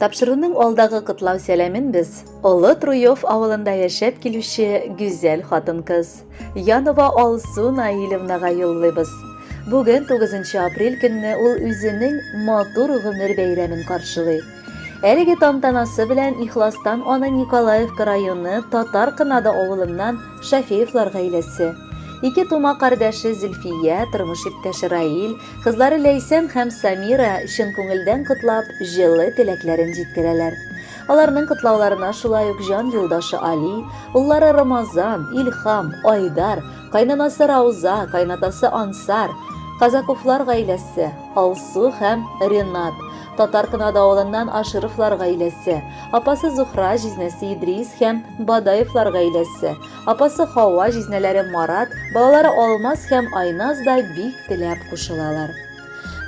Тапшыруның алдагы котлау сәламен без Олы Труев авылында яшәп килүче гүзәл хатын-кыз Янова Алсу Наилевнага юллыйбыз. Бүген 9 апрель көнне ул үзенең матур гомер бәйрәмен каршылый. Әлеге тантанасы белән ихластан аны Николаевка районы Татар Кынады авылыннан Шафеевлар гаиләсе, ике тума кардәше Зөлфия, тормыш иптәше Раил, кызлары Ләйсән һәм Самира чын күңелдән котлап, җылы теләкләрен җиткерәләр. Аларның котлауларына шулай ук җан юлдашы Али, уллары Рамазан, Илһам, Айдар, кайнанасы Рауза, кайнатасы Ансар, Казаковлар гаиләсе, Алсу һәм Ренат, Татар Кынады авылыннан Ашировлар гаиләсе, апасы Зухра, җизнәсе Идрис һәм Бадаевлар гаиләсе, апасы Хава, җизнәләре Марат, балалары Алмаз һәм Айназ да бик теләп кушылалар.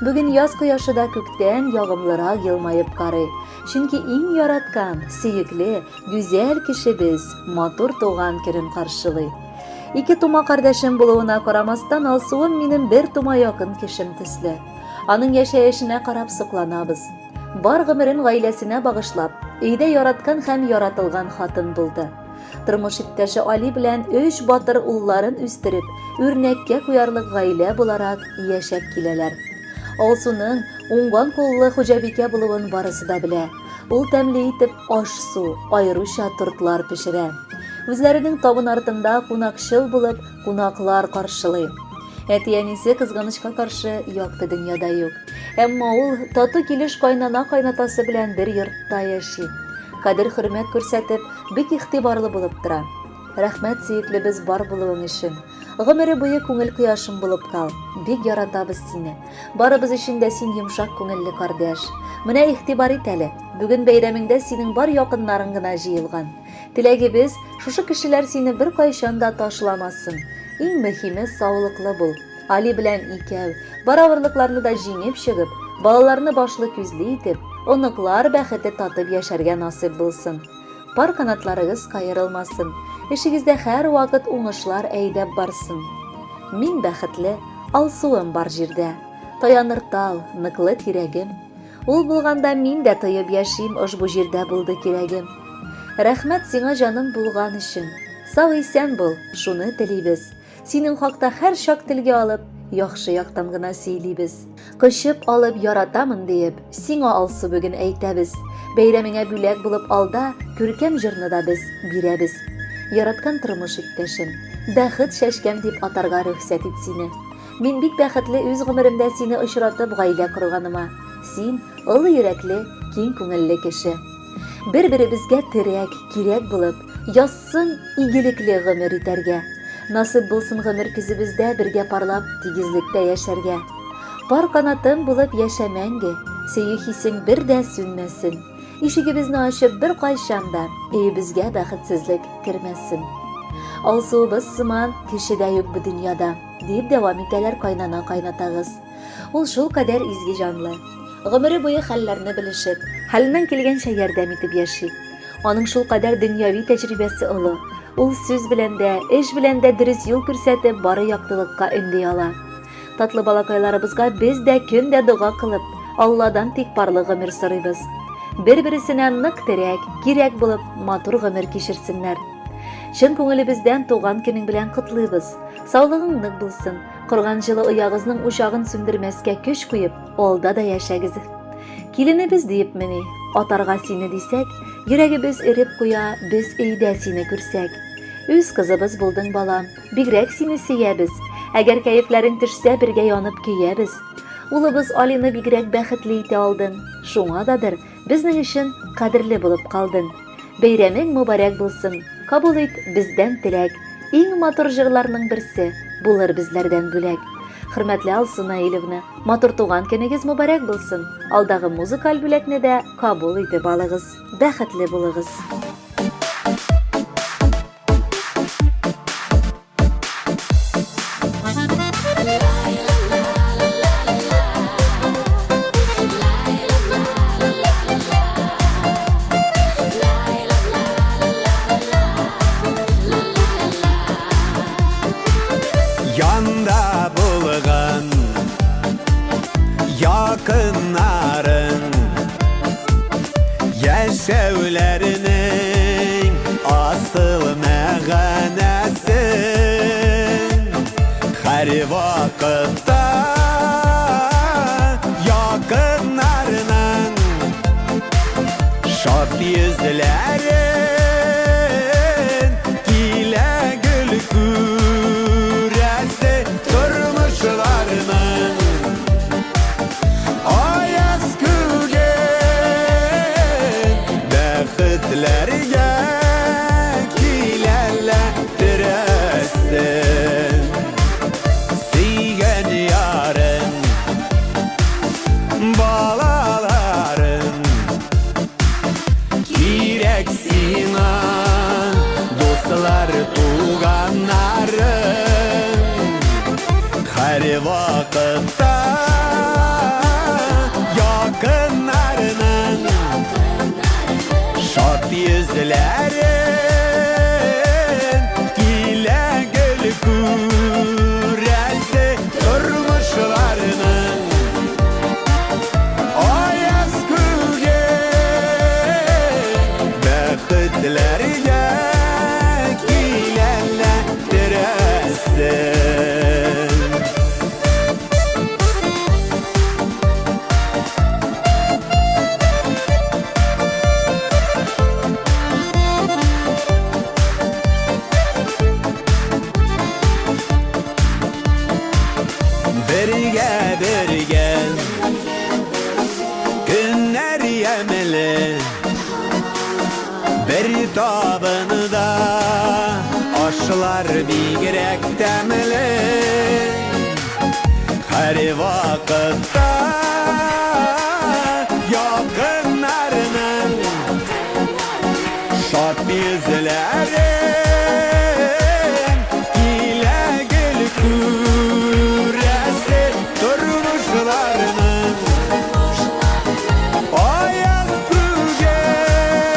Бүген яз кояшы да күктән ягымлырак елмаеп карый. Чөнки иң яраткан, сөекле, гүзәл кешебез матур туган көнен каршылый. Ике тума кардәшем булуына карамастан, Алсуым минем бер тума якын кешем төсле. Аның яшәешенә карап сокланабыз. Бар гомерен гаиләсенә багышлап, өйдә яраткан һәм яратылган хатын булды. Тормыш иптәше Али белән өч батыр улларын үстереп, үрнәккә куярлык гаилә буларак яшәп киләләр. Алсуның уңган куллы хуҗабикә булуын барысы да белә. Ул тәмле итеп аш-су, аеруча тортлар пешерә. Үзләренең табын артында кунакчыл булып, кунаклар каршылый. Әти-әнисе кызганычка каршы якты дөньяда юк. Әмма ул тату килеш кайнана-кайнатасы белән бер йортта яши. Кадер-хөрмәт күрсәтеп, бик игътибарлы булып тора. Рәхмәт, сөеклебез бар булуың өчен. Гомере буе күңел кояшым булып кал. Бик яратабыз сине. Барыбыз өчен дә син йомшак күңелле кардәш. Менә игътибар ит әле, бүген бәйрәмеңдә синең бар якыннарың гына җыелган. Теләгебез, шушы кешеләр сине беркайчан да ташламасын. Иң мөһиме, саулыклы бул. Али белән икәү, бар авырлыкларны да җиңеп чыгып, балаларны башлы-күзле итеп, оныклар бәхете татып яшәргә насыйп булсын. Пар канатларыгыз каерылмасын, эшегездә һәрвакыт уңышлар әйдәп барсын. Мин бәхетле, Алсуым бар җирдә. Таяныр тал, ныклы тирәгем. Ул булганда мин дә тоеп яшим, ошбу җирдә булды кирәгем. Рәхмәт сиңа җаным булган өчен. Сау-исән бул, шуны телибез. Синең хакта һәрчак телгә алып, яхшы яктан гына сөйлибез. Кочып алып яратамын диеп, сиңа Алсу бүген әйтәбез. Бәйрәмеңә бүләк булып алда, күркәм җырны да без бирәбез. Яраткан тормыш иптәшем, бәхет чәчкәм дип атарга рөхсәт ит сине. Мин бик бәхетле үз гомеремдә сине очратып гаилә корганыма. Син, олы йөрәкле, киң күңелле кеше. Бер-беребезгә терәк, кирәк булып, язсын игелекле гомер итәргә. Насыйп булсын гомер көзебездә бергә парлап, тигезлектә яшәргә. Пар канатым булып яшә мәңге, сөю хисең бер дә сүнмәсен. Ишегебезне ачып беркайчан да өебезгә бәхетсезлек кермәсен. Алсуыбыз сыман кеше дә юк бу дөньяда, дип дәвам итәләр кайнана-кайнатагыз. Ул шулкадәр изге җанлы. Гомере буе хәлләрне белешеп, хәленнән килгәнчә ярдәм итеп яши. Аның шулкадәр дөньяви тәҗрибәсе олы. Ул сүз белән дә, эш белән дә дөрес юл күрсәтеп, бары яктылыкка өнди ала. Татлы балакайларыбызга без дә көн дә дога кылып, Алладан тик парлы гомер сорыйбыз. Бер-бересенә нык терәк, кирәк булып, матур гомер кичерсеннәр. Чын күңелебездән туган көнең белән котлыйбыз. Саулыгың нык булсын. Корган җылы оягызның учагын сүндермәскә көч куеп, алда да яшәгез. Киленебез диепмени, атарга сине дисәк, йөрәгебез эреп куя, без өйдә сине күрсәк. Үз кызыбыз булдың, балам, бигрәк сине сөябез. Әгәр кәефләрең төшсә, бергә янып көябез. Улыбыз Алины бигрәк бәхетле итә алдың. Шуңа дадыр, безнең өчен кадерле булып калдың. Бәйрәмең мөбарәк булсын, кабул ит бездән теләк. Иң матур җырларның берсе булыр безләрдән бүләк. Хөрмәтле Алсу Наилевна, матур туган көнегез мөбарәк булсын. Алдагы музыкаль бүләкне дә кабул итеп алыгыз. Бәхетле булыгыз. Янда булган якыннарың. Яшәүләренең асыл мәгънәсен һәр вакытта якыннарының шат йөзләрен килә гел күрәсе тормышларының Аяз күген бәхетләргә киләләттерәсен. Сөйгән ярың, балаларың кирәк сиңа, дуслар, туганнарың. Һәр вакытта якыннарының шат йөзләрен килә гел күрәсе тормышларының аяз күген бәхетләргә киләләттерәсен. Бергә бергә көннәр ямьле, бер табында ашлар бигрәк тәмле. Һәр вакытта якыннарның шат йөзләрен килә гел күрәсе тормышларының аяз күген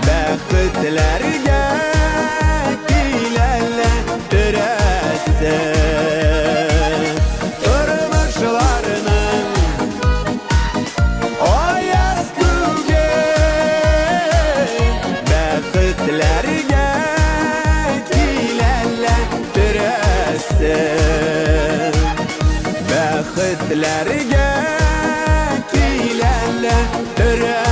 бәхетләргә киләләттерәсе тормышларының аяз күген бәхетләргә киләләттерәсе бәхетләргә киләләттерәсе.